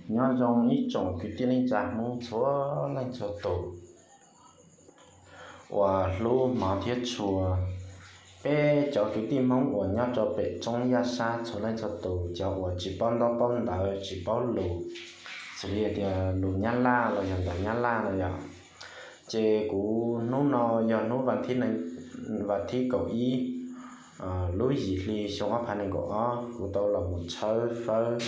Nyob zoo ib tsoom kwv tij neej tsa Hmoob txhua leej txhua tus uas hlub hmov thiab tshua. Peb cov kwv tij Hmoob uas nyob rau pem roob yaj sab txhua leej txhua tus, cov uas tsis paub ntaub paub ntawv tsis paub lus, xws li tias lus Nyab Laj los yog ntawv Nyab Laj no yog, ces kuv hnub no yog hnub vas thib kaum ib lub yim hli xyoo ob phav nees nkaum ob, kuv tau los mus tshawb fawb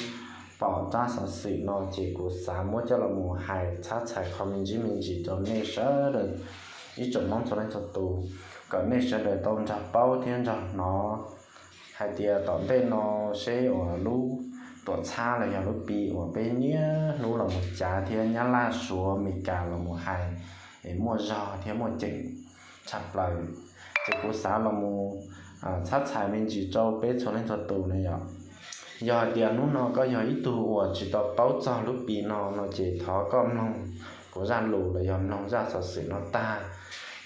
pom tsab xov xwm no ces kuv xav muab coj los mus hais txhab txhais qhov me ntsis me ntsis rau nej sawv daws ib tsoom Hmoob txhua leej txhua tus, kom nej sawv daws tau nrog paub thiab nrog hnov hais tias tom ntej no seb uas lub tuam txhab los yog lub Pi uas peb niaj hnub los mus cav thiab Nyab Laj Suav Mes Kas los mus hais es muaj zog thiab muaj ceem tshaj plaws, ces kuv xav los mus txhab txhais me ntsis rau peb txhua leej txhua tus no yog. Yog hais tias hnub no koj yog ib tug uas tsis tau paub txog lub Pi no no ces thov koj mloog kuv zaj lus los yog mloog zaj xov xwm no tag.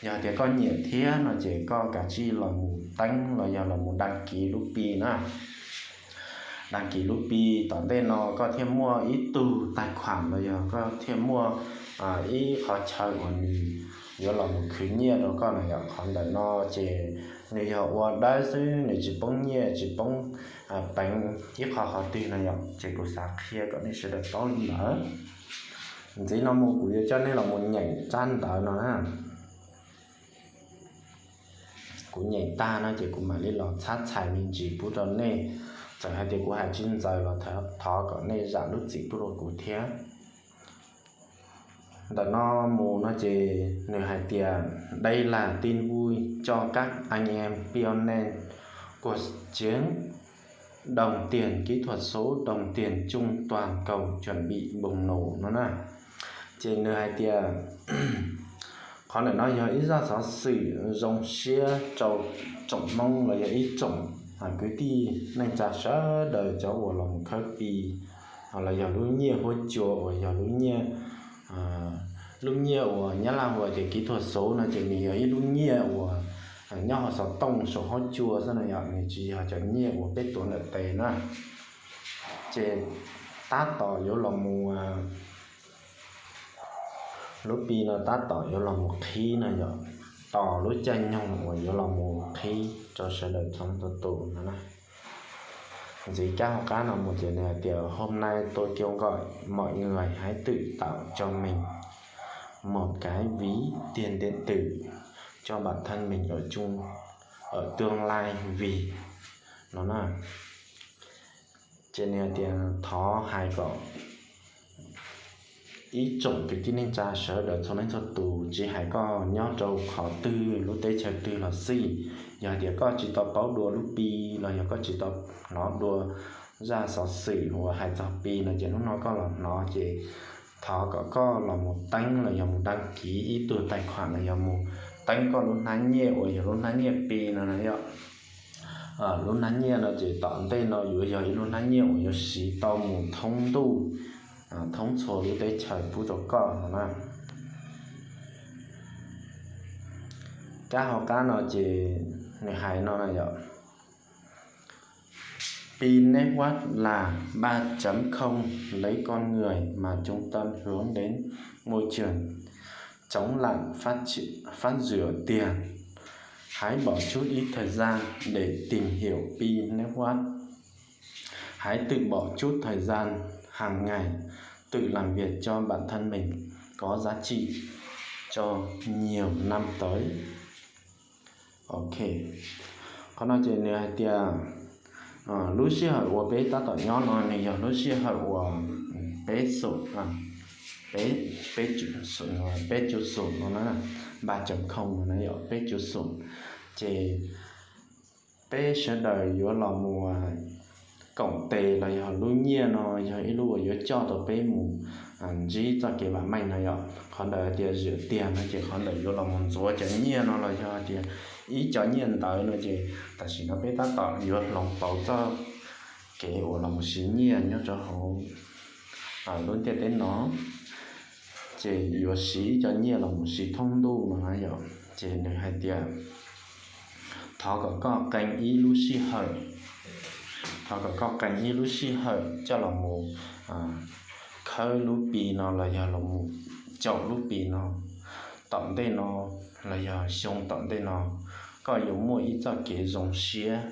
Yog tias koj nyiam thiab no ces koj kav tsij los mus teeb los yog los mus dag kiv lub Pi na. Dag kiv lub Pi tom ntej no koj thiaj muaj ib tug tais khuam los yog koj thiaj muaj ib qhov chaw uas nws yuav los mus khwv nyiaj rau koj no yog. Qhov ntawm no ces nws yog ua dawb xwb, nws tsis poob nyiaj tsis poob peev ib qho qhov twg no yog, ces kuv xav qhia kom nej sawv daws paub li ntawd. Ntxiv no mus kuv yuav coj nej los mus nyeem tsab ntawv no na. Kuv nyeem tag no ces kuv mam li los txhab txhais me ntsis pub rau nej. Txawm hais tias kuv hais tsis ntxaws los thov kom nej zam lub txim pub rau kuv thiab. Ntawm no mus no ces nws hais tias Đây là tin vui cho các anh em pioner của chiến, đồng tiền kỹ thuật số, đồng tiền chung toàn cầu chuẩn bị bùng nổ no na. Ces nws hais tias qhov ntawm no yog ib zaj xov xwm zoo siab rau tsoom Hmoob los yog ib tsoom kwv tij neej tsa sawv daws cov uas los mus khawb Pi los yog lub nyiaj huab cua uas yog lub nyiaj lub nyiaj uas Nyab Laj hu tias kỹ thuật số no ces nws yog ib lub nyiaj uas nyob hauv xov tooj saum huab cua xwb no yog, nws tsis yog cov nyiaj uas peb tuav ntawm tes na. Ces tab tom yuav los mus lub Pi no tab tom yuav los mus qhib no yog, tos lub caij nyoog uas yuav los mus qhib rau sawv daws txhua leej txhua tus no na. Ntxiv kab hauv qab no mus ces nws hais tias Hôm nay tôi kêu gọi mọi người hãy tự tạo cho mình một cái ví tiền điện tử cho bản thân mình ở chung, ở tương lai vì no na. Ces nws hais tias thov hais kom ib tsoom kwv tij neej tsa sawv daws txhua leej txhua tus, tsis hais koj nyob rau qhov twg lub teb chaws twg los xij, yog hais tias koj tsis tau paub dua lub Pi los yog koj tsis tau hnov dua zaj xov xwm uas hais txog Pi no ces hnub no koj los hnov ces thov kom koj los mus teeb los yog mus đăng ký ib tug tài khoản los yog mus teeb koj lub hnab nyiaj uas yog lub hnab nyiaj Pi no na yom. Lub hnab nyiaj no ces tom ntej no yuav yog ib lub hnab nyiaj uas yuav siv tau mus thoob ntuj, thoob txhua lub teb chaws pub rau koj no na. Kab hauv qab no ces nws hais no na yom. Pi Network là ba chấm không, lấy con người mà trung tâm hướng đến môi trường chống lại phát, phát rửa tiền. Hãy bỏ chút ít thời gian để tìm hiểu Pi Network. Hãy tự bỏ chút thời gian hàng ngày, tự làm việc cho bản thân mình có giá trị cho nhiều năm tới. Ok. Qhov no ces nws hais tias lub sij hawm uas peb tab tom nyob no nws yog lub sij hawm uas peb xum, peb, peb, peb cuv xum no na, ba chấm không no na yom, peb cuv xum. Ces peb sawv daws yuav los mus koom tes los yog lub nyiaj no yog ib lub uas yuav coj tau peb mus ntsib txoj kev vam meej no yom. Qhov ntawd hais tias rửa tiền no ces qhov ntawd yuav los mus ntxuav cov nyiaj no los yog hais tias ib co nyiaj ntawd no ces tam sim no peb tab tom yuav hloov pauv txoj kev uas los mus siv nyiaj nyob rau hauv lub ntiaj teb no. Ces yuav siv ib co nyiaj los mus siv thoob ntuj no na yom. Ces nws hais tias thov kom koj qee ib lub sij hawm, thov kom koj qee ib lub sij hawm coj los mus khawb lub Pi no los yog los mus caum lub Pi no tom ntej no los yog xyoo tom ntej no, koj yuav muaj ib txoj kev zoo siab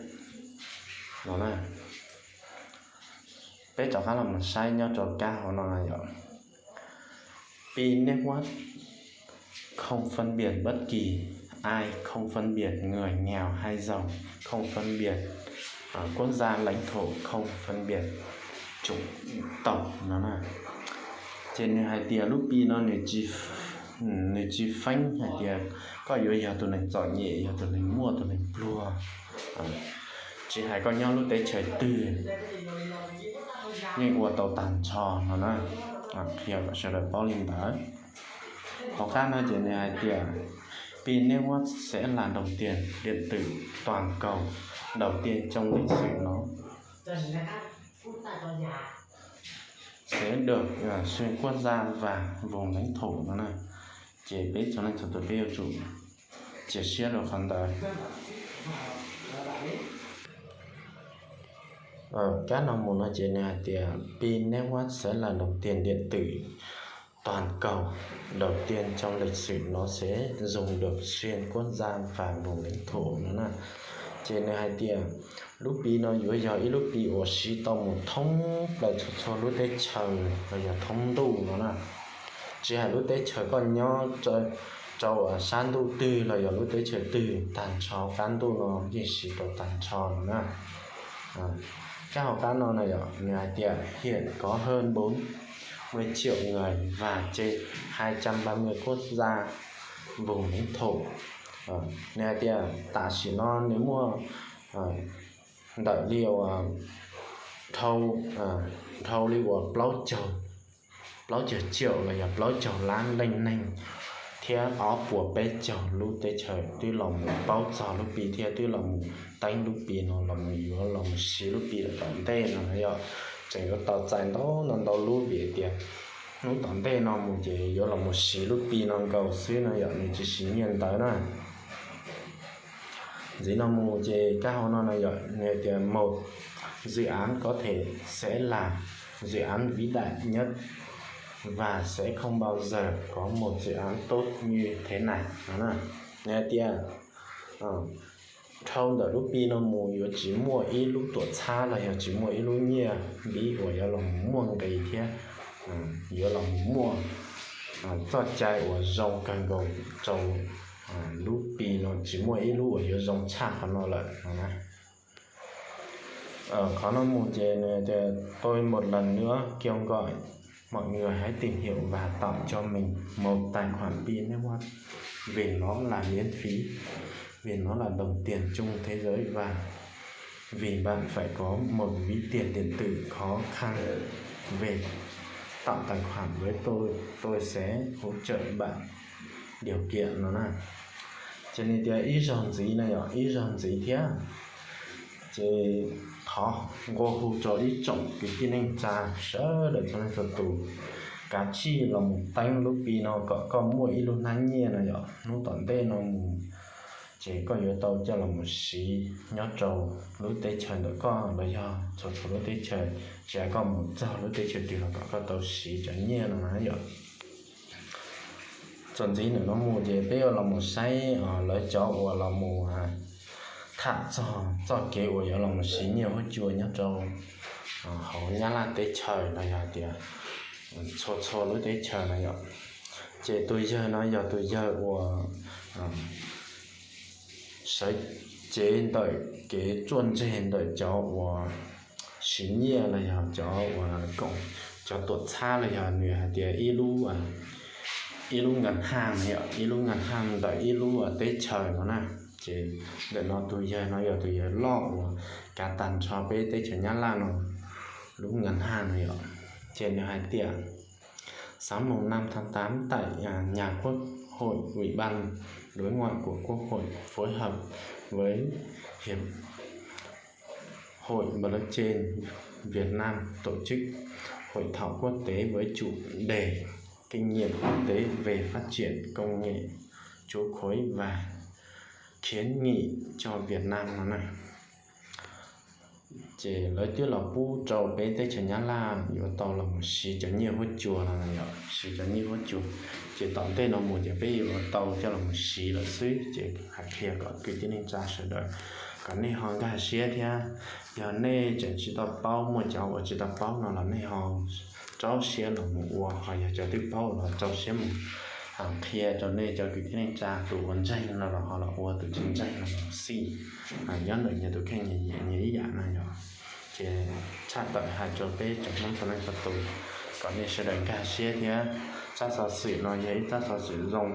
no na. Peb rov qab los mus saib nyob rau kab hauv no yom. Pi Network không phân biệt bất kỳ ai, không phân biệt người nghèo hay giàu, không phân biệt quốc gia lãnh thổ, không phân biệt chủng tộc no na. Ces nws hais tias lub Pi no nws tsis, nws tsis feeb hais tias koj yuav yog tus neeg txom nyem, yog tus neeg muaj, tus neeg pluag, tsis hais koj nyob lub teb chaws twg yeej ua tau tag nrho no na. Qhia kom sawv daws paub li ntawd. Hauv qab no ces nws hais tias Pi Network sẽ là đồng tiền điện tử toàn cầu đầu tiên trong lịch sử nó sẽ được xuyên qua quốc gia và vùng lãnh thổ no na. Ces peb txhua leej txhua tus peb yuav tsum cia siab rau qhov ntawd. Kab no mus no ces nws hais tias Pi Network sẽ là đồng tiền điện tử toàn cầu đầu tiên trong lịch sử, nó sẽ dùng được xuyên quốc gia và vùng lãnh thổ no na. Ces nws hais tias lub Pi no yuav yog ib lub Pi uas siv tau mus thoob plaws txhua txhua lub teb chaws los yog thoob ntuj no na. Tsis hais lub teb chaws koj nyob rau sab ntuj twg los yog lub teb chaws twg, tag nrho qab ntuj no yeej siv tau tag nrho no na. Kab hauv qab no na yom, nws hais tias hiện có hơn bốn mươi triệu người và trên hai trăm ba mươi quốc gia, vùng lãnh thổ. Nws hais tias tam sim no nws muaj ntawm li uas dhau, dhau li uas plaub caug, plaub caug triệu los yog plaub caug lab leej neeg thiab ob puas peb caug lub teb chaws twb los mus paub txog lub Pi thiab twb los mus teeb lub Pi no los mus yuav los mus siv lub Pi lawm tom ntej no yom. Tseem yuav tau txais ntau ntau ntau lub vim tias hnub tom ntej no mus ces yuav los mus siv lub Pi no nkaus xwb no yom, nws tsis siv nyiaj ntawd na. Ntxiv no mus ces kab hauv no no yom, nws tias một dự án có thể sẽ là dự án vĩ đại nhất và sẽ không bao giờ có một dự án tốt như thế này no na. Nws hais tias dhau ntawm lub Pi no mus yuav tsis muaj ib lub tuam txhab los yog tsis muaj ib lub nyiaj npib uas yuav los muaj nqis thiab yuav los muaj txoj cai uas zoo kawg nkaus rau lub Pi no, tsis muaj ib lub uas yuav zoo tshaj qhov no lawm no na. Qhov no mus ces nws tias tôi một lần nữa kêu gọi mọi người hãy tìm hiểu và tạo cho mình một tài khoản Pi Network vì nó là miễn phí, vì nó là đồng tiền chung thế giới và vì bạn phải có một ví tiền điện tử khó khăn về tạo tài khoản với tôi, tôi sẽ hỗ trợ bạn điều kiện no na. Ces nws tias ib zaug ntxiv na yom, ib zaug ntxiv thiab. Ces thov nqua hu rau ib tsoom kwv tij neej tsa sawv daws txhua leej txhua tus, kav tsij los mus teeb lub Pi no kom koj muaj ib lub hnab nyiaj no yom. Hnub tom ntej no mus ces koj yuav tau coj los mus siv nyob rau lub teb chaws ntawm koj los yog txhua txhua lub teb chaws, tsis hais koj mus txog lub teb chaws twg los kom koj tau siv cov nyiaj no na yom. Txuas ntxiv ntawm no mus ces peb yuav los mus saib lawv cov uas los mus tham txog txoj kev uas yuav los mus siv nyiaj huab cua nyob rau hauv Nyab Laj teb chaws los yog tias txhua txhua lub teb chaws no yom. Ces tus yawg no yog tus yawg uas sawv cev ntawm kev ruaj ntseg ntawm cov uas siv nyiaj los yog cov uas koom cov tuam txhab los yog nws hais tias ib lub, ib lub nkas haj no yom, ib lub nkas haj ntawm ib lub teb chaws no na. Ces ntawm no tus yawg no yog tus yawg loj uas kav tag nrho peb teb chaws Nyab Laj no lub nkas haj no yom. Ces nws hais tias Sáng mùng năm tháng tám tại nhà Quốc hội, Ủy ban Đối ngoại của Quốc hội phối hợp với Hiệp hội Blockchain Việt Nam tổ chức hội thảo quốc tế với chủ đề Kinh nghiệm quốc tế về phát triển công nghệ chuỗi khối và khuyến nghị cho Việt Nam no na. Ces lawv twb los pub rau peb teb chaws Nyab Laj yuav tau los mus siv cov nyiaj huab cua no, yog siv cov nyiaj huab cua. Ces tom ntej no mus ces peb yuav tau coj los mus siv lawm xwb. Ces hais qhia kom kwv tij neej tsa sawv daws kom nej ho nkag siab thiab. Yog nej tseem tsis tau paub, muaj cov uas tsis tau paub no los nej ho rau siab los mus ua, ho yog cov twb paub los rau siab mus qhia rau nej cov kwv tij neej tsa, tus uas ntseeg no los ho los ua, tus tsis ntseeg no los xij. Nyob ntawm nyias tus kheej nyias ib yam no yog. Ces tshaj tawm hais rau peb tsoom Hmoob txhua leej txhua tus kom nej sawv daws nkag siab thiab. Tsab xov xwm no yog ib tsab xov xwm zoo,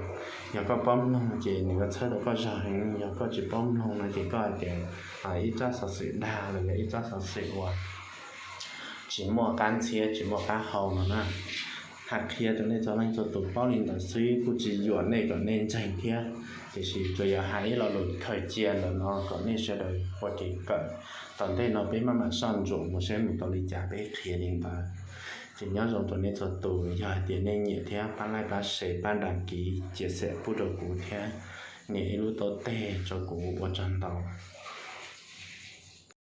yog koj paub mloog ces nws yuav txhawb rau koj zog heev, yog koj tsis paub mloog no ces koj hais tias ib tsab xov xwm dag los yog ib tsab xov xwm uas tsis muaj qab ntxhiab tsis muaj qab hau no na. Hais qhia rau nej txhua leej txhua tus paub li ntawd xwb, kuj tsis yuam nej kom nej ntseeg thiab, tiam sis tsuas yog hais ib lo lus khaws cia ntawm no kom nej sawv daws ua kev kawm. Tom ntej no peb maj mam soj ntsuam mus saib mus tau li cas peb qhia li ntawd. Ces nyob zoo rau nej txhua tus, yog hais tias nej nyiam thiab pab like pab share pab đăng ký chia sẻ pub rau kuv thiab, nias ib lub tau teg rau kuv, ua tsaug ntau.